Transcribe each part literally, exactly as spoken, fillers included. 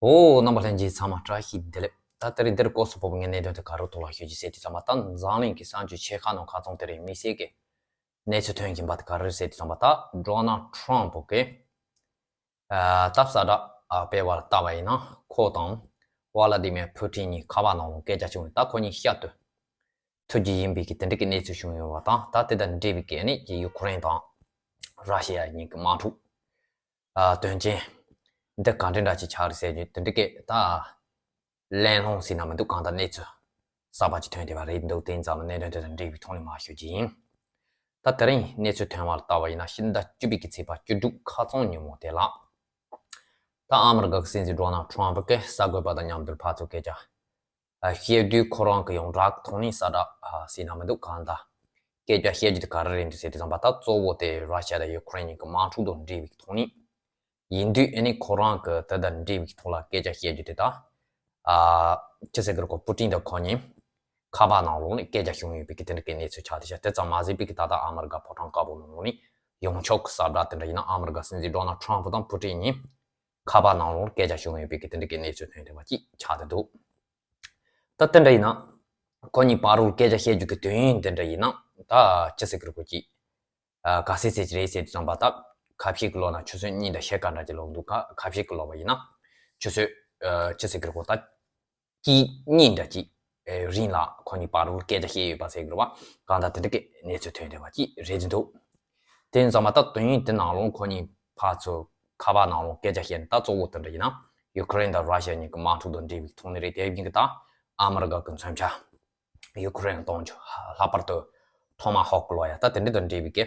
ཨོ། རྣམ་པ་ལྷན་རྒྱས་ཚང་མ་བཀྲ་ཤིས་བདེ་ལེགས། ད་ད་རེས་འདིར་སྐོར་སུ་ཕོབ་ངའི་གནད་དོན་དེ་ག་རུ་ཐོག་ལ་ཤོད་ཀྱི་ཟེར་དུས་ཙམ་པ། ད་འཛམ་གླིང་གི་གསར་འགྱུར་ཆེ་ཁག་ནང་ཁ་ཚང་དེ་རིང་དམིགས་བསལ་གྱི་གནས་ཚུལ་ཐོན་བཞིན་པ་དེ་ག་རེ་རེད་ཟེར་དུས་ཙམ་པ། ད་ཌོ་ནལ་ཊམ་ཕུ་གིས་ཨ་ད་གསལ་བསྒྲགས་ཨ་སྤེལ་བ་ལ་བལྟས་པ་ཡིན་ན། ཁོ་དང་ཝ་ལ་ཏི་མེར་ཕུ་ཊིན་གཉིས་ཁ་པར་ནང་ལ་སྐད་ཆ་བྱུང་ནས། ད་ཁོ་གཉིས་ཞལ་དུ་ཐུག་རྒྱུ་ཡིན་པའི་གི་དེ་འདྲ་གི་གནས་ཚུལ་བྱུང་ཡོད་པ་དང་། ད་དེ་དང་འབྲེལ་བའི་གི་ཨ་ནི་ཡུ་ཁུ་རེན་དང་ར་ཤི་ཡ་གཉིས་ཀྱི་དམག་འཁྲུག་ཨ་དོན་རྐྱེན་འདི་ག་འདྲ་འདྲ་ཅིག་ཆགས་རེད་ཟེར་རྒྱུ་དེ་འདྲ་གི་ད་གླེང་སློང་ཟེར་ན་མི་འདུག་གང་ལྟར་གནས་ཚུལ་གསར་པ་ཅིག་ཐོན་བསྡད་པ་རེད་འདུག་དེ་ཡིན་ཙང་གནད་དོན་དེ་དང་འབྲེལ་བའི་ཐོག་ནས་མར་ཞུ་རྒྱུ་ཡིན། ད་དེ་རིང་གནས་ཚུལ་ཐོན་པ་ལ་བལྟས་པ་ཡིན་ན། ཕྱི་ཟླ་བཅུ་པའི་གི་ཚེས་པ་བཅུ་དྲུག་ཁ་རྩང་ཉིན་མོ་དེ་ལ། ད་ཨ་མི་རི་ཀ་གི་སྲིད་འཛིན་ཌོ་ནལ་ཊམ་ཕུ་གིས་གསར་འགོད་པ་དང་མཉམ་དུ་ཕར་ཚུར་སྐད་ཆ་ཨ་བཤད་དུས། ཁོ་རང་གི་ཡོངས་གྲགས་ཐོག་ནས་གསལ་བསྒྲགས་ཨ་ཟེར་ན་མི་འདུག་གང་ལྟར་སྐད་ཆ་བཤད་རྒྱུ་དེ་ག་རེ་རེད་འདུག་ཟེར་དུས་ཙམ་པ། ད་གཙོ་བོ་དེ་ར་ཤི་ཡ་དང་ཡུ་ཁུ་རེན་གཉིས་ཀྱི་དམག་འཁྲུག་དང་འབྲེལ་བའི་ཐོག་ནས་ཡིན་དུས། ཨ་ནི་ཁོ་རང་གི་དེ་དང་འབྲེལ་བའི་ཐོག་ལ་སྐད་ཆ་བཤད་རྒྱུ་དེ། ད་ཨ་ཅི་ཟེར་གི་རེད། ཁོ་པུ་ཊིན་དང་ཁོ་གཉིས་ཁ་པར་ནང་ལོགས་ནས་སྐད་ཆ་བྱུང་ཡོད་པའི་གི་དེ་འདྲ་གི་གནས་ཚུལ་ཆགས་བསྡད་ཤག་དེ་ཙམ་མ་ཟད་པའི་གི་ད་ལྟ་ཨ་མི་རི་ཀ་ཕོ་བྲང་དཀར་པོ་ནང་ལོགས་ནས་ཡོངས་ཁྱབ་ཀྱི་གསལ་བསྒྲགས་དེ་འདྲ་ཡིན་ན། ཨ་མི་རི་ཀ་སྲིད་འཛིན་ཌོ་ནལ་ཊམ་ཕུ་དང་པུ་ཊིན་གཉིས་ཁ་པར་ནང་ལོགས་སྐད་ཆ་བྱུང་ཡོད་པའི་གི་དེ་འདྲ་གི་གནས་ཚུལ་ཐོན་བསྡད་པ་ཅིག་ཆགས་བསྡད་འདུག་ད་དེ་འདྲ་ཡིན་ན་ཁོ་གཉིས་བར་དུ་སྐད་ཆ་བཤད་རྒྱུ་གི་དུས་ཡུན་དེ་འདྲ་ཡིན་ན། ད་ཅི་ཟེར་གི་རེད། ཁོ་གཅིག་ཨ་ག་ཚོད་ཙམ་ཅིག་རེད་ཟེར་དུས་ཙམ་པ། ད་ཁ་ཤས་ཀྱིས་ལབ་ན་ཆུ་ཚོད་གཉིས་དང་ཕྱེད་ཀ་འདྲ་ཅིག་ལབ་འདུག་ཁ་ཁ་ཤས་ཀྱིས་ལབ་པ་ཡིན་ན་ཆུ་ཚོད་ཨ་ཅི་ཟེར་གི་རེད། ད་གཅིག་གཉིས་འདྲ་ཅིག་ཨེ་རིང་ལ་ཁོ་གཉིས་བར་དུ་སྐད་ཆ་བཤད་ཡོད་པ་ཟེར་གི་རེད་པ། གང་ལྟར་དེ་འདྲ་གི་གནས་ཚུལ་ཐོན་བསྡད་པ་ཅིག་རེད་འདུག་དེ་ཡིན་ཙང་མ། ད་དུས་ཡུན་དེ་ནང་ལོགས་ཁོ་གཉིས་ཕར་ཚུར་ཁ་པར་ནང་ལོགས་སྐད་ཆ་བཤད་ནས། ད་གཙོ་བོ་དེ་འདྲ་ཡིན་ན་ཡུ་ཁུ་རེན་དང་ར་ཤི་ཡ་གཉིས་ཀྱི་དམག་འཁྲུག་དང་འབྲེལ་བའི་ཐོག་ནས་རེད། དེ་བཞིན་གྱི་ད་ཨ་མི་རི་ཀ་གི་མཚོན་ཆ་ཡུ་ཁུ་རེན་གཏོང་རྒྱུ། ལྷག་པར་དུ་ཊོ་མ་ཧོག་ལབ་ཡ། ད་དེ་འདྲ་དང་འབྲེལ་བའི་གི་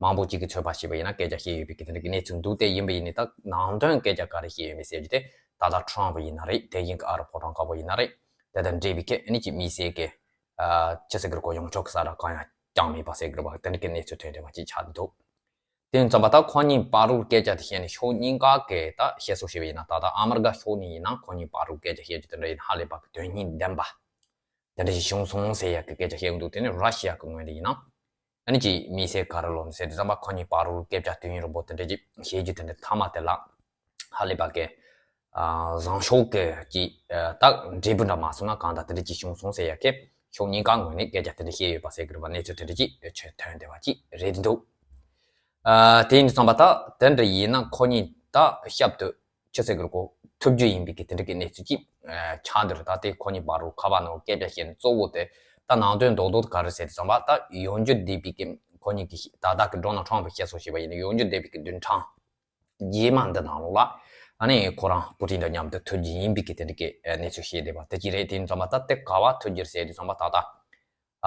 མང་པོ་ཅིག་གིས་ཚོད་དཔག་བྱས་པ་ཡིན་ན་སྐད་ཆ་བཤད་ཡོད་པའི་གི་དེ་འདྲ་གི་གནས་ཚུལ་འདུག་དེ་ཡིན་པ་ཡིན་ནའི། ད་ནང་དོན་སྐད་ཆ་ག་རེ་བཤད་ཡོད་མེད་ཟེར་རྒྱུ་དེ་ད་ལྟ་ཊམ་ཕུ་ཡིན་ན་རེད། དེ་བཞིན་གྱི་ཨ་རི་ཕོ་བྲང་དཀར་པོ་ཡིན་ན་རེད། དེ་དང་འབྲེལ་བའི་གི་ཨ་ནི་ཅིག་དམིགས་བསལ་གྱི་ཨ་ཅི་ཟེར་གི་རེད། ཁོ་ཡོངས་ཁྱབ་ཀྱི་གསལ་བསྒྲགས་གང་ཡང་བསྐྱངས་མེད་པ་ཟེར་གི་རེད་པ། དེ་འདྲ་གི་གནས་ཚུལ་ཐོན་བསྡད་པ་ཅིག་ཆགས་འདུག་དེ་ཡིན་ཙང་མ། ད་ཁོ་གཉིས་བར་དུ་སྐད་ཆ་དེ་བཤད་ནས་ཕྱོགས་གཉིས་ཀ་གི་ད་བཤད་སྲོལ་བྱས་པ་ཡིན་ན། ད་ལྟ་ཨ་མི་རི་ཀ་ཕྱོགས་ནས་ཡིན་ན་ཁོ་གཉིས་བར་དུ་སྐད་ཆ་བཤད་རྒྱུ་དེ་འདྲ་ཡིན་ན་ཧ་ལས་པ་གི་དོན་སྙིང་ལྡན་པ་དེ་འདྲ་ཞིག་བྱུང་སོང་ཟེར་ཡག་གི་སྐད་ཆ་བཤད་ཀྱི་འདུག་དེ་ནི་ར་ཤི་ཡ་གི་ངོས་ནས་ཡིན་ན་ཨ་ནི་ཅིག་དམིགས་བསལ་ག་རེ་ལབ་ན་ཟེར་དུས་ཙམ་པ། ཁོ་གཉིས་བར་དུ་སྐད་ཆ་དུས་ཡུན་རིང་པོ་དེ་འདྲ་ཅིག་བཤད་རྒྱུ་དེ་འདྲ་མཐའ་མ་དེ་ལ་ཧ་ལས་པ་གི་ཨ་བཟང་ཕྱོགས་ཀྱི་ཅིག་ཨ་ད་འབྲས་བུ་འདྲ་མ་སོང་ན། གང་ལྟར་དེ་འདྲ་ཅིག་བྱུང་སོང་ཟེར་ཡག་གི་ཕྱོགས་གཉིས་ཀ་ངོས་ནས་སྐད་ཆ་དེ་འདྲ་བཤད་ཡོད་པ་ཟེར་གི་རེད་པ། གནས་ཚུལ་དེ་འདྲ་ཅིག་ཆེད་ཐོན་བསྡད་པ་ཅིག་རེད་འདུག་ཨ་དེ་ཡིན་དུས་ཙམ་པ། ད་དེ་འདྲ་ཡིན་ན་ཁོ་གཉིས་ད་ཞབས་ཏོག་ཅི་ཟེར་གི་རེད། ཁོ་ཐུག་རྒྱུ་ཡིན་པའི་གི་དེ་འདྲ་གི་གནས་ཚུལ་ཅིག་ཨ་ཆགས་འདུག་ད་དེ་ཁོ་གཉིས་བར་དུ་ཁ་པར་ནང་སྐད་ཆ་བཤད་ནས་གཙོ་བོ་དེ་ད་ནང་དོན་རྡོག་རྡོག་ག་རེ་ཟེར་དུས་ཙམ་པ། ད་ཡོང་རྒྱུ་བསྡད་པའི་གི་ཁོ་གཉིས་ཀྱི་ད་ལྟ་གི་ཌོ་ནལ་ཊམ་ཕུ་བཤད་སྲོལ་བྱས་པ་ཡིན་ན། ཡོང་རྒྱུ་བསྡད་པའི་གི་བདུན་ཕྲག་རྗེས་མ་འདི་ནང་ལོགས་ལ་ཨ་ནི་ཁོ་རང་པུ་ཊིན་དང་མཉམ་དུ་ཐུག་རྒྱུ་ཡིན་པའི་གི་དེ་འདྲ་གི་གནས་ཚུལ་བཤད་བསྡད་པ་དེ་ཅིག་རེད། དེ་ཡིན་ཙམ་པ། ད་དེ་ག་པར་ཐུག་རྒྱུ་རེད་ཟེར་དུས་ཙམ་པ། ད་ལྟ་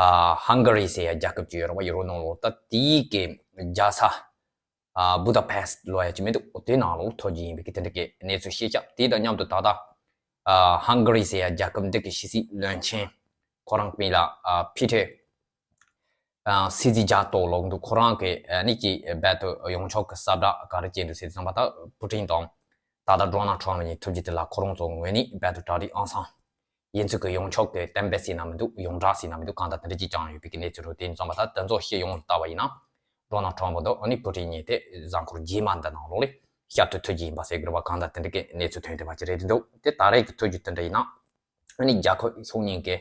ཨ་ཧང་ག་རི་ཟེར་ཡ་རྒྱལ་ཁབ་ཅིག་ཡོད་རེད་པ། ཡུ་རོབ་ནང་ལོགས། ད་དེའི་གི་རྒྱལ་ས་ཨ་བུ་ད་པེ་སི་ལབ་ཡ་ཅིག་མི་འདུག་དེ་ནང་ལོགས་ཐུག་རྒྱུ་ཡིན་པའི་གི་དེ་འདྲ་གི་གནས་ཚུལ་བཤད་ཤག་དེ་དང་མཉམ་དུ་ད་ལྟ་ཨ་ཧང་ག་རི་ཟེར་ཡ་རྒྱལ་ཁབ་འདི་གི་ཕྱི་སྲིད་བློན་ཆེན་ཁོ་རང་མིང་ལ་ཨ་ཕི་ཏེ་ཨ་སི་ཛི་ཇ་ཏོ་ལབ་འདུག་ཁོ་རང་གིས་ཨ་ནི་ཅིག་རྦད་དེ་ཡོངས་ཁྱབ་ཀྱི་གསལ་བསྒྲགས་ག་རེ་བྱས་འདུག་ཟེར་དུས་ཙམ་པ། ད་པུ་ཊིན་དང་ད་ལྟ་ཌོ་ནལ་ཊམ་ཕུ་གཉིས་ཐུག་རྒྱུ་དེ་ལ་ཁོ་རང་ཚོ་ངོས་ནས་རྦད་དེ་གྲ་སྒྲིག་ཨང་སང་ཡིན་ཚུལ་གྱི་ཡོངས་ཁྱབ་ཀྱི་གཏན་འབེབས་ཟེར་ན་མི་འདུག་ཡོངས་གྲགས་ཟེར་ན་མི་འདུག་གང་ལྟར་དེ་འདྲ་ཅིག་བསྐྱངས་ཡོད་པའི་གི་གནས་ཚུལ་རེད། དེ་ཡིན་ཙམ་པ། ད་དེ་ཚོ་སྤྱི་ཡོངས་ལ་བལྟས་པ་ཡིན་ན་ཌོ་ནལ་ཊམ་ཕུ་དང་ཨ་ནི་པུ་ཊིན་གཉིས་དེ་གཟའ་འཁོར་རྗེས་མ་འདི་ནང་ལོགས་ལ་ཞབས་ཏོག་ཐུག་རྒྱུ་ཡིན་པ་ཟེར་གི་རེད་པ། གང་ལྟར་དེ་འདྲ་གི་གནས་ཚུལ་ཐོན་བསྡད་པ་ཅིག་རེད་འདུག་དེ་ད་རེས་ཀྱི་ཐུག་རྒྱུ་དེ་འདྲ་ཡིན་ན་ཨ་ནི་རྒྱལ་ཁབ་ཕྱོགས་གཉིས་ཀྱི་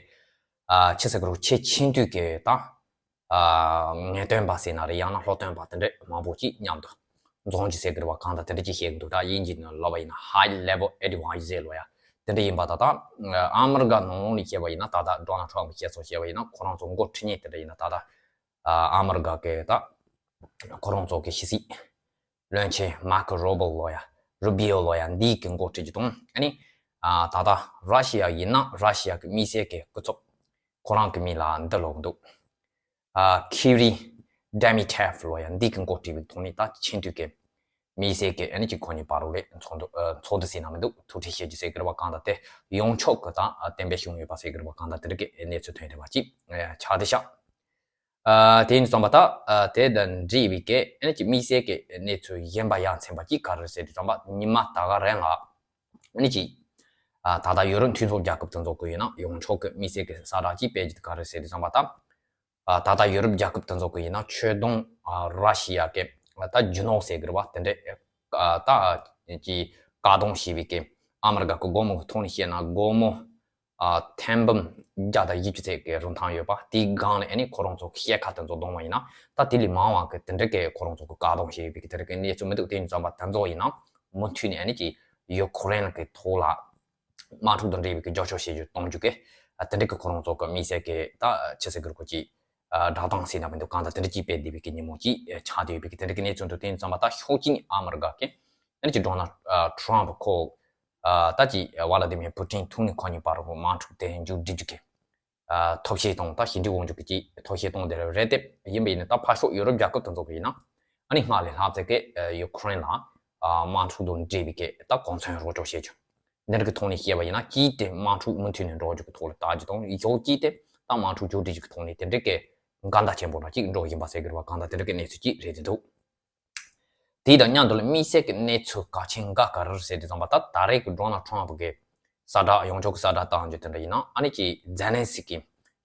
ཨ་ཅི་ཟེར་གི་རེད། ཆེས་མཐོའི་གི་ད་ཨ་ངེས་སྟོན་པ་ཟེར་ན་རེད། ཡང་ན་སློབ་སྟོན་པ་དེ་འདྲ་མང་པོ་ཅིག་མཉམ་དུ་འཛོམས་རྒྱུ་ཟེར་གི་རེད་པ། གང་ལྟར་དེ་འདྲ་ཅིག་བཤད་གི་འདུག་ད་དབྱིན་ཇིའི་ནང་ལབ་པ་ཡིན་ན་high level advisor ལབ་ཡ་དེ་འདྲ་ཡིན་པ། ད་ལྟ་ཨ་མི་རི་ཀ་ནང་ལོགས་ནས་བཤད་པ་ཡིན་ན། ད་ལྟ་ཌོ་ནལ་ཊམ་ཕུ་བཤད་སོང་བཤད་པ་ཡིན་ན། ཁོ་རང་ཚོ་འགོ་ཁྲིད་མཁན་དེ་འདྲ་ཡིན་ན། ད་ལྟ་ཨ་མི་རི་ཀ་གི་ད་ཁོ་རང་ཚོ་གི་ཕྱི་སྲིད་བློན་ཆེན་མར་ཀོ་རུ་བྷི་ཡོ་ལབ་ཡ། རུ་བྷི་ཡོ་ལབ་ཡ་འདི་གི་འགོ་ཁྲིད་རྒྱུ་དང་། ཨ་ནི་ཨ་ད་ལྟ་ར་ཤི་ཡ་ཡིན་ན་ར་ཤི་ཡ་གི་དམིགས་བསལ་གི་སྐུ་ཚབ་ཁོ་རང་གི་མིང་ལ་འདི་ལབ་གི་འདུག་ཨ་ཁི་རི་ཌེ་མི་ཏྲེབ་ལབ་ཡ་འདི་གི་འགོ་ཁྲིད་པའི་ཐོག་ནས་ད་ཆེས་མཐོའི་གི་དམིགས་བསལ་གི་ཨ་ནི་ཅིག་ཁོ་གཉིས་བར་དུ་ལ་ཚོགས་འདུ་ཨ་ཚོགས་འདུ་ཟེར་ན་མི་འདུག་ཐུག་འཕྲད་བྱེད་རྒྱུ་ཟེར་གི་རེད་པ། གང་ལྟར་དེ་ཡོངས་ཁྱབ་གི་ད་གཏན་འབེབས་བྱུང་ཡོད་པ་ཟེར་གི་རེད་པ། གང་ལྟར་དེ་འདྲ་གི་གནས་ཚུལ་ཐོན་བསྡད་པ་ཅིག་ཨ་ཆགས་བསྡད་ཤག་ཨ་དེ་ཡིན་དུས་ཙམ་པ། ད་ཨ་དེ་དང་འབྲེལ་བའི་གི་ཨ་ནི་ཅིག་དམིགས་བསལ་གི་གནས་ཚུལ་གཞན་པ་ཡ་མཚན་པ་ཅིག་ག་རེ་ཟེར་དུས་ཙམ་པ། ཉི་མ་ད་ག་རང་ལ་ཨ་ནི་ཅིག་ཨ་ད་ལྟ་ཡུ་རོབ་མཐུན་ཚོགས་རྒྱལ་ཁབ་དེ་ཚོ་གི་ཡིན་ན་ཡོངས་ཁྱབ་གི་དམིགས་བསལ་གི་གསལ་བསྒྲགས་ཅིག་སྤེལ་རྒྱུ་དེ་ག་རེ་ཟེར་དུས་ཙམ་པ། ད་ཨ་ད་ལྟ་ཡུ་རོབ་རྒྱལ་ཁབ་དེ་ཚོ་གི་ཡིན་ན་ཆོད་དོན་ཨ་ར་ཤི་ཡ་གི་ད་རྒྱུ་ནོར་ཟེར་གི་རེད་པ། དེ་འདྲ་ཨ་ད་ཅིག་བཀག་སྡོམ་བྱས་པའི་གི་ ཨ་མི་རི་ཀ་གི་སྒོར་མོ་གི་ཐོག་ནས་བཤད་ན་སྒོར་མོ་ཨ་ཐེར་འབུམ་བརྒྱ་དང་བཞི་བཅུ་ཙམ་གྱི་རིན་ཐང་ཡོད་པ། དེའི་སྒང་ལ་ཨ་ནི་ཁོ་རང་ཚོ་གི་ཤེལ་ཁ་དེ་ཚོ་བརྡུངས་པ་ཡིན་ན་ད་དེ་ལས་མང་བ་གི་དེ་འདྲ་གི་ཁོ་རང་ཚོ་གི་བཀག་སྡོམ་བྱས་ཡོད་པའི་གི་དེ་འདྲ་གི་གནས་ཚུལ་མི་འདུག་དེ་ཡིན་ཙང་པ་དེ་ཚོ་ཡིན་ན་མུ་མཐུད་ནས་ཨ་ནི་ཀྱི་ཡུ་ཁུ་རེན་གི་ཐོག་ལ་དམག་འཁྲུག་དང་འབྲེལ་བའི་གི་རྒྱབ་སྐྱོར་བྱེད་རྒྱུ་གཏོང་རྒྱུ་གི་ཨ་དེ་འདྲ་གི་ཁོ་རང་ཚོ་གི་དམིགས་བསལ་གི་ད་ཆི་ཟེར་གི་རེད་གོ་ཅིག་ཨ་བསྒྲགས་གཏམ་ཟེར་ན་མི་འདུག་གང་ལྟར་དེ་འདྲ་ཅིག་སྤེལ་བསྡད་པའི་གི་ཉིན་མོ་ཅིག་ཆགས་བསྡད་ཡོད་པའི་གི་དེ་འདྲ་གི་གནས་ཚུལ་འདུག་དེ་ཡིན་ཙང་པ་ད་ཕྱོགས་གཅིག་ནས་ཨ་མི་རི་ཀ་གི་ཨ་ནི་ཀྱི་ཌོ་ནལ་ཨ་ཊམ་ཁོ་ཨ་ད་ཅི་ཝ་ལ་ཏི་མིར་པུ་ཏིན་ཐུག་ནས་ཁོ་གཉིས་བར་དུ་དམག་འཁྲུག་དེ་མཇུག་སྒྲིལ་རྒྱུ་གི་ཨ་ཐབས་ཤེས་དང་ད་ཞི་འགྲིག་ཡོང་རྒྱུ་གི་ཅིག་ཐབས་ཤེས་གཏོང་བསྡད་རེད་དེ། ཡིན་པ་ཡིན་ན་ད་ཕར་ཕྱོགས་ཡུ་རོབ་རྒྱལ་ཁབ་དེ་ཚོ་གི་ཡིན་ན་ཨ་ནི་སྔར་ལས་ལྷག་ཙམ་གི་ཨ་ཡུ་ཁུ་རེན་ལ་ཨ་དམག་འཁྲུག་དང་འབྲེལ་བའི་གི་ད་གོ་མཚོན་རོགས་སྐྱོར་བྱེད་རྒྱུ། འདི་འདྲ་གི་ཐོག་ནས་བཤད་པ་ཡིན་ན་གཅིག་དེ་དམག་འཁྲུག་མུ་མཐུད་ནས་འགྲོ་རྒྱུ་གི་ཐོག་ལ་ལྟ་རྒྱུ་དང་། ཕྱོགས་གཅིག་དེ་ད་དམག་འཁྲུག་མཇུག་སྒྲིལ་རྒྱུ་གི་ཐོག་ནས་དེ་འདྲ་གི་འགལ་ཟླ་ཆེན་པོ་འདྲ་ཅིག་འགྲོ་བཞིན་པ་ཟེར་གི་རེད་པ། གང་ལྟར་དེ་འདྲ་གི་གནས་ཚུལ་ཅིག་རེད་དེ་འདུག་དེ་དང་མཉམ་དུ་ལ་དམིགས་བསལ་གྱི་གནས་ཚུལ་གལ་ཆེན་འགའ་ག་རེ་རེད་ཟེར་དུས་ཙམ་པ། ད་ད་རེས་ཀྱི་ཌོ་ནལ་ཊམ་ཕུ་གི་གསལ་བསྒྲགས་ཡང་ཆོག་གི་གསལ་བསྒྲགས་བཏང་རྒྱུ་དེ་འདྲ་ཡིན་ན་ཨ་ནི་ཀྱི་ཛེ་ལན་སི་ཀི་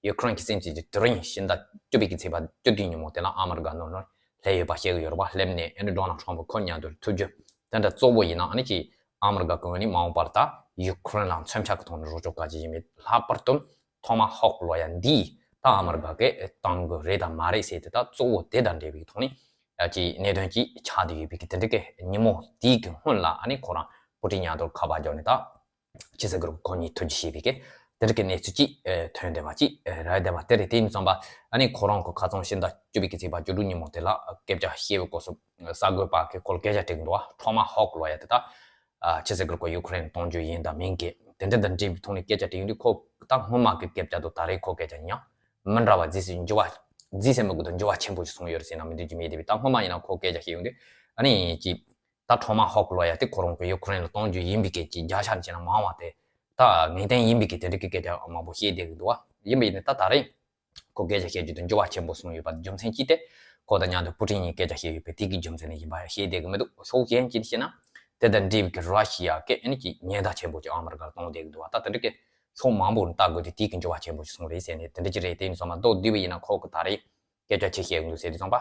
ཡུ་ཁུ་རེན་གྱི་སྲིད་འཛིན་གྱི་དེ་རིང་ཕྱི་ཟླ་བཅུ་པའི་གི་ཚེས་པ་བཅུ་བདུན་ཉིན་མོ་དེ་ལ་ཨ་མི་རི་ཀ་ནང་ལ་སླེབས་ཡོད་པ་བཤད་གི་ཡོད་རེད་པ། སླེབས་ནས་ཨ་ནི་ཌོ་ནལ་ཊམ་ཕུ་ཁོ་མཉམ་དུ་ཐུག་རྒྱུ་དེ་འདྲ་གཙོ་བོ་ཡིན་ན་ཨ་ནི་ཀྱི་ཨ་མི་རི་ཀ་གི་ངོས་ནས་མ་འོངས་པར་ད་ཡུ་ཁུ་རེན་ལ་མཚོན་ཆ་གི་ཐོག་ནས་རོགས་སྐྱོར་ག་ཅི་ཡིན་མིན། ལྷག་པར་དུ་ཐོ་མ་ཧོག་ལོ་ཡ་འདིས་ད་ཨ་མི་རི་ཀ་གིས་བཏང་གི་རེད་དང་མ་རེད་ཟེར་དེ་ད་གཙོ་བོ་དེ་དང་འབྲེལ་བའི་ཐོག་ནས་ཨ་ཅིག་གནད་དོན་ཅིག་ཆགས་བསྡད་ཡོད་པའི་གི་དེ་འདྲ་གི་ཉིན་མོ་དེའི་གི་སྔོན་ལ་ཨ་ནི་ཁོ་རང་པུ་ཏིན་མཉམ་དུ་ཁ་པར་བརྒྱབ་ནས་ད་ཕྱི་སྲིད་གུ་རུ་ཁོ་གཉིས་ཐུག་རྒྱུ་བྱས་པའི་གི་དེ་འདྲ་གི་གནས་ཚུལ་ཅིག་ཨ་ཐོན་བསྡད་པ་ཅིག་ཨ་རེད་བསྡད་པ་དེ་རེད། དེ་ཡིན་ཙང་པ་ཨ་ནི་ཁོ་རང་གི་ཁ་སང་ཕྱི་ཟླ་བཅུ་པའི་གི་ཚེས་པ་བཅུ་དྲུག་ཉིན་མོ་དེ་ལ་སྐད་ཆ་བཤད་པའི་སྐབས་སུ་གསར་འགོད་པ་གིས་ཁོ་ལ་སྐད་ཆ་དྲིས་འདུག་པ། ཐོ་མ་ཧོག་ལོ་ཡ་དེ་ད་ཨ་ཕྱི་སྲིད་གུ་རུ་ཁོ་ཡུ་ཁུ་རེན་གཏོང་རྒྱུ་ཡིན་དང་མིན་གི་དེ་འདྲ་དང་འབྲེལ་བའི་ཐོག་ནས་སྐད་ཆ་དྲིས་ཡོང་དུས་ཁོ་ད་སྔོན་མ་གི་སྐད་ཆ་དང་ད་རེས་ཁོ་སྐད་ཆ་ཉག་མི་འདྲ་བ་རྫིས་སུ་འགྱུར་བ་རྫིས་སེ་མི་དགོས་དང་འགྱུར་བ་ཆེན་པོ་ཞིག་སོང་ཡོད་རེད་ཟེར་ན་མི་འདོད་ཀྱི་མེད་དེ་བས། ད་སྔོན་མ་ཡིན་ན་ཁོ་སྐད་ཆ་བཤད་ཡོང་དུས་ཨ་ནི་ཀྱི་ད་ཐོ་མ་ཧོག་ལོ་ཡ་དེ་ཁོ་རང་གི་ཡུ་ཁུ་རེན་ལ་གཏོང་རྒྱུ་ཡིན་པའི་སྐད་ཀྱི་བརྒྱ་ཆ་བྱས་ན་མང་བ་དེ་ད་ངེས་གཏན་ཡིན་པའི་གི་དེ་འདྲ་གི་སྐད་ཆ་མང་པོ་བཤད་བསྡད་གི་འདུག་པ། ཡིན་པ་ཡིན་ན་ད་ད་རེས་ཁོ་སྐད་ཆ་བཤད་རྒྱུ་དེ་འགྱུར་བ་ཆེན་པོ་སོང་ཡོད་པ་རྒྱུ་མཚན་གཅིག་དེ་ཁོ་དང་མཉམ་དུ་པུ་ཏིན་གཉིས་སྐད་ཆ་བཤད་ཡོད་པས་དེ་གི་རྒྱུ་མཚན་ནས་ཡིན་པ་ཡང་བཤད་བསྡད་གི་མི་འདུག་ཕྱོགས་གཞན་གཅིག་བཤད་ན་དེ་དང་འབྲེལ་བའི་གི་ར་ཤི་ཡ་གི་ཨ་ནི་ཀྱི་ཉེན་བརྡ་ཆེན་པོ་ཅིག་ཨ་མི་རི་ཀར་གཏོང་བསྡད་གི་འདུག་པ། ད་དེ་འདྲ་གི་ཕྱོགས་མང་པོར་ལྟ་དགོས་དུས་དེ་གི་འགྱུར་བ་ཆེན་པོ་ཞིག་སོང་རེད་ཟེར་ནས་དེ་འདྲ་ཅིག་རེད། དེ་ཡིན་ཙང་མ་མདོར་བསྡུས་པ་ཡིན་ན་ཁོ་གི་ད་རེས་སྐད་ཆ་ཆེ་བཤད་གི་འདུག་ཟེར་དུས་ཙམ་པ།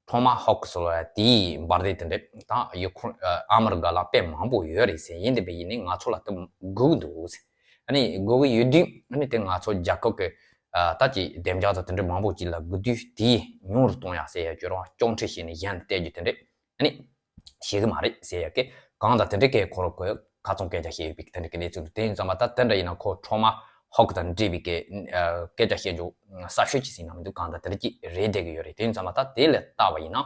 ཐོ་མ་ཧོག་ཟེར་བ་དེའི་འབར་མདེལ་དེ་འདྲ་ད་ཡུ་ཁུ་ཨ་མི་རི་ཀ་ལ་དཔེ་མང་པོ་ཡོད་རེད་ཟེར། ཡིན་དེ་བས་ཡིན་ནའི་ང་ཚོ་ལ་དེ་དགོས་ཀྱི་འདུག་ཟེར། ཨ་ནི་དགོས་ཀྱི་ཡོད་དུས་ཨ་ནི་དེ་ང་ཚོ་རྒྱལ་ཁབ་ཀྱི་ཨ་ད་ཀྱི་བདེ་འཇགས་དང་དེ་འདྲ་མང་པོ་ཅིག་ལ་དགོས་དུས་དེ་ཉུང་རུ་གཏོང་ཡག་ཟེར་ཡག་གི་རང་སྐྱོན་འཁྲི་བྱས་ནས་གཞན་ལ་བལྟས་རྒྱུ་དེ་འདྲ་ཨ་ནི་བྱེད་གི་མ་རེད་ཟེར་ཡག་གི་གང་དང་དེ་འདྲ་གི་ཁོ་རང་གི་ཁ་ཚོན་སྐད་ཆ་བཤད་ཡོད་པའི་དེ་འདྲ་གི་གནས་ཚུལ་འདུག་དེ་ཡིན་ཙང་མ་ད་དེ་འདྲ་ཡིན་ན་ཁོ་ཐོ་མ་ཧོག་དང་འབྲེལ་བའི་གི་ཨ་སྐད་ཆ་བཤད་རྒྱུ་གསར་ཤོས་ཅིག་ཟེར་ན་མི་འདུག་གང་ལྟར་དེ་འདྲ་ཅིག་རེད་བསྡད་ཀྱི་ཡོད་རེད། དེ་ཡིན་ཙང་མ་ད་དེ་ལ་བལྟས་པ་ཡིན་ན་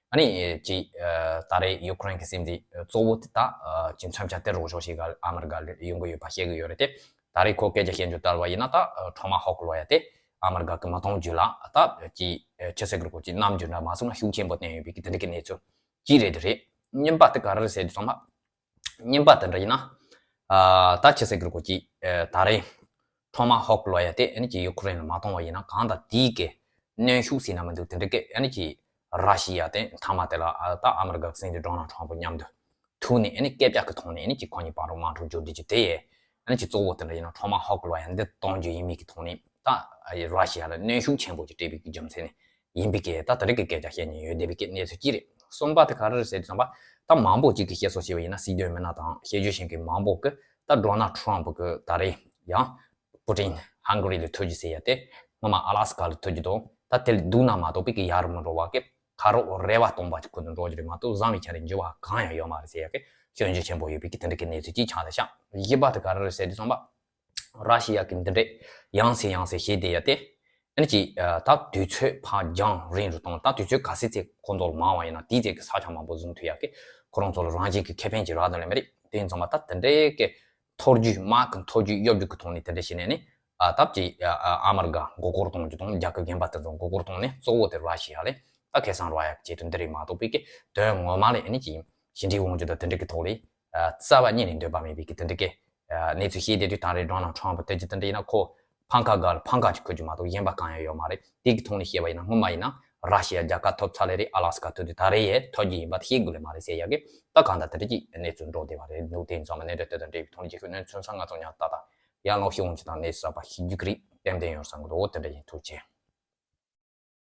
ཨ་ནི་ཅིག་ཨ་ད་རེས་ཡུ་ཁུ་རེན་གྱི་སྲིད་འཛིན་གཙོ་བོ་དེ་ད་ཨ་ཅིག་མཚོན་ཆ་དེ་རོགས་ཕྱོགས་ཤིག་ག་ཨ་མི་རི་ཀ་ལ་ཡོང་གི་ཡོད་པ་བཤད་ཀྱི་ཡོད་རེད་དེ། ད་རེས་ཁོ་སྐད་ཆ་བཤད་རྒྱུ་ལྟར་བ་ཡིན་ན་ད་ཨ་ཐོ་མ་ཧོག་ལོ་ཡ་དེ་ཨ་མི་རི་ཀ་གི་མི་གཏོང་རྒྱུ་ལ་ད་ཅིག་ཨ་ཆི་ཟེར་གི་རེད་གོ་ཅིག་རྣམ་འགྱུར་འདྲ་མ་བཟུང་ན་ཤུགས་ཆེན་པོ་བསྟན་ཡོད་པའི་གི་དེ་འདྲ་གི་གནས་ཚུལ་ཅིག་རེད་དེ་རེད། གཉིས་པ་དེ་ག་རེ་རེད་ཟེར་དུས་ཙམ་པ། གཉིས་པ་དེ་འདྲ་ཡིན་ན། ཨ་ད་ཆི་ཟེར་གི་རེད་གོ་ཅིག་ཨ་ད་རེས་ཐོ་མ་ཧོག་ལོ་ཡ་དེ་ཨ་ནི་ཅིག་ཡུ་ཁུ་རེན་ལ་མ་གཏོང་བ་ཡིན་ན་གང་ལྟར་དེའི་གི་གནོན་ཤུགས་ཟེར་ན་མི་འདུག་དེ་འདྲ་གི་ཨ་ནི་ཅིག་ར་ཤི་ཡ་དེ་མཐའ་མ་དེ་ལ་ཨ་ད་ཨ་མི་རི་ཀ་གི་སྲིད་འཛིན་ཌོ་ནལ་ཊམ་ཕུ་མཉམ་དུ་ཐུག་ནས་ཨ་ནི་སྐད་ཆ་གི་ཐོག་ནས་ཨ་ནི་ཅིག་ཁོ་གཉིས་བར་དུ་དམག་འཁྲུག་མཇུག་སྒྲིལ་རྒྱུ་དེ་ཨ་ནི་ཅིག་གཙོ་བོ་དེ་འདྲ་ཡིན་ན་ཐོ་མ་ཧོག་ལོ་ཡ་འདི་གཏོང་རྒྱུ་ཡིན་མིན་གི་ཐོག་ནས་ད་ར་ཤི་ཡ་ལ་གནོན་ཤུགས་ཆེན་པོ་ཅིག་སྤྲད་པའི་གི་རྒྱུ་མཚན་ནས། ཡིན་པའི་གི་ད་དེ་རིགས་ཀྱི་སྐད་ཆ་བཤད་མཁན་ཡོད་བསྡད་པའི་གི་གནས་ཚུལ་གཅིག་རེད། གསུམ་པ་དེ་ག་རེ་རེད་ཟེར་དུས་ཙམ་པ། ད་མང་པོ་ཅིག་གིས་བཤད་སྲོལ་བྱས་པ་ཡིན་ན་སྲིད་དོན་མི་སྣ་དང་དཔྱད་བརྗོད་བྱེད་མཁན་མང་པོ་གིས་ད་ཌོ་ནལ་ཊམ་ཕུ་གི་ད་རེས་ཡང་པུ་ཏིན་ཧང་ག་རི་ལ་ཐུག་རྒྱུ་ཟེར་ཡ་དེ་སྔོན་མ་ཨ་ལ་སི་ཀ་ལ་ཐུག་རྒྱུ་དང་ད་དེ་ལ་སྡུག་ན་མ་གཏོགས་པའི་གི་ཡག་རུ་མི་འགྲོ་བ་གི་ཁ་རོག་རེ་བ་སྟོང་པ་ཅིག་ཁུར་དུ་འགྲོ་རྒྱུ་རེད་མ་གཏོགས་བཟང་བའི་ཆ་ནས་འགྱུར་བ་གང་ཡང་ཡོད་མ་རེད་ཟེར་ཡ་གི་སྐྱོན་བརྗོད་ཆེན་པོ་ཡོད་པའི་གི་དེ་འདྲ་གི་གནས་ཚུལ་ཅིག་ཆགས་བསྡད་ཤག་བཞི་པ་དེ་ག་རེ་རེད་ཟེར་དུས་ཙམ་པ། ར་ཤི་ཡ་གི་འདི་འདྲས་ཡང་སེ་ཡང་སེ་བྱས་བསྡད་ཡ་དེ། ཨ་ནི་ཅིག་ཨ་ད་དུས་ཚོད་ཕར་རྒྱང་རིང་རུ་གཏོང་། ད་དུས་ཚོད་ག་ཚད་ཚད་ཁོང་ཚོ་ལ་མང་བ་ཡིན་ན་དེའི་ཚད་ཀྱི་ས་ཆ་མང་པོ་བཟུང་ཐུབ་ཡ་གི་ཁོ་རང་ཚོ་ལ་རང་བཞིན་གྱི་ཁེ་ཕན་ཅིག་རག་དང་ལས་མི་རིགས་དེ་ཡིན་ཙང་མ་ད་དེ་འདྲས་ཀྱི་ཐོར་རྒྱུག་དམག་གི་ཐོར་རྒྱུག་གཡོ་སྒྱུ་གི་ཐོག་ནས་དེ་འདྲས་བྱས་ནས་ནི་ཨ་ད་ཅིག་ཨ་ཨ་མི་རི་ཀ་མགོ་སྐོར་གཏོང་རྒྱུ་དང་རྒྱལ་ཁབ་གཞན་པ་དེ་ཚོ་མགོ་སྐོར་གཏོང་ནས་གཙོ་བོ་དེ་ར་ཤི་ཡ་ལ་ད་ཁེ་བཟང་རག་ཡ་གི་ཆེད་དུ་འདི་རིགས་མ་གཏོགས་པའི་གི་དོན་ངོ་མ་ལ་ཨ་ནི་ཅིག་ཞི་འགྲིག་ཡོང་རྒྱུ་དང་དེ་འདྲས་ཀྱི་ཐོག་ལ་ཨ་རྩ་བ་ཉིད་ནས་འདོད་པ་མེད་པའི་གི་དེ་འདྲས་ཀྱི་ཨ་གནས་ཚུལ་བཤད་བསྡད་དུས་ད་རེས་ཌོ་ནལ་ཊམ་ཕུ་དེ་ཅི་དེ་འདྲ་ཡིན་ན་ཁོ་ཕམ་ཁ་སྒང་ལ་ཕམ་ཁ་ཅིག་ཁུར་རྒྱུ་མ་གཏོགས་གཞན་པ་གང་ཡང་ཡོད་མ་རེད། དེ་གི་ཐོག་ནས་བཤད་པ་ཡིན་ན་སྔོན་མ་ཡིན་ན་ར་ཤི་ཡ་རྒྱལ་ཁ་ཐོབ་ཚར་ལེ་རེད། ཨ་ལ་སི་ཀ་ཐུག་དུས་ད་རེས་ཡས་ཐོབ་རྒྱུ་ཡིན་པ་དེ་ཤེས་དགོས་ལེ་མ་རེད་ཟེར་ཡ་གི་ད་གང་ལྟར་དེ་འདྲ་ཅིག་གནས་ཚུལ་འགྲོ་བསྡད་པ་རེད་འདུག་དེ་ཡིན་ཙང་མ་གནད་དོན་དེ་དང་འབྲེལ་བའི་ཐོག་ནས་ཅིག་ཁོས་གནས་ཚུལ་ཚང་ང་ཚོ་ཉར་ཏག་ཏག་ཡར་ལངས་ཤེས་འོང་ཅིག་དང་གནས་ཚུལ་གསར་པ་ཤེས་རྒྱུ་གི་རེད། ཏན་ཏན་ཡོང་བསམ་གི་འདུག་དེ་འདྲ་ཡིན། ཐུགས་རྗེ་ཆེ།